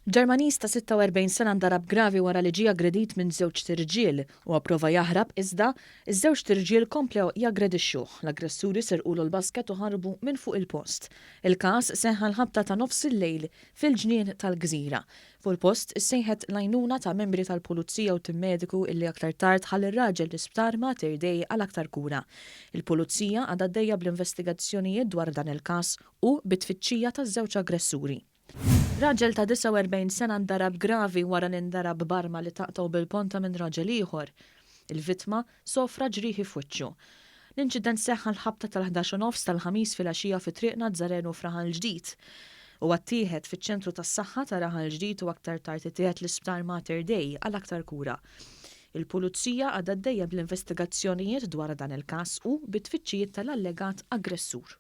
Ġermaniż ta' 46 sena ndarab gravi wara li ġie aggredit minn żewġt irġiel. Huwa pprova jaħrab iżda ż-żewġt irġiel komplew jaggredixxuh. L-aggressuri serqulu l-basket u ħarbu minn fuq il-post. Il-każ seħħ għall-ħabta ta' nofs il-lejl fil-Ġnien tal-Gżira. Fuq il-post issejħet l-għajnuna ta' membri tal-Pulizija u tim mediku illi aktar tard ħa lir-raġel l-Isptar Mater Dei għal aktar kura. Il-Pulizija għadha għaddejja bl-investigazzjonijiet dwar dan il-każ u bit-tfittxija taż-żewġ aggressuri. Raġel ta' 49 sena ndarab gravi wara li ndarab b'arma li taqtgħu bil-ponta minn raġel ieħor. Il-vittma sofra ġrieħi f'wiċċu. L-inċident seħħ għall-ħabta tal-11 u nofs tal-Ħamis filgħaxija fi Triq Nazzarenu f'Raħal Ġdid. Huwa ttieħed fiċ-Ċentru tas-Saħħa ta' Raħal Ġdid u aktar tard ittieħed l-Isptar Mater Dei għal aktar kura. Il-Pulizija għadha għaddejja bl-investigazzjonijiet dwar dan il-każ u bit-tfittxijiet tal-allegat aggressur.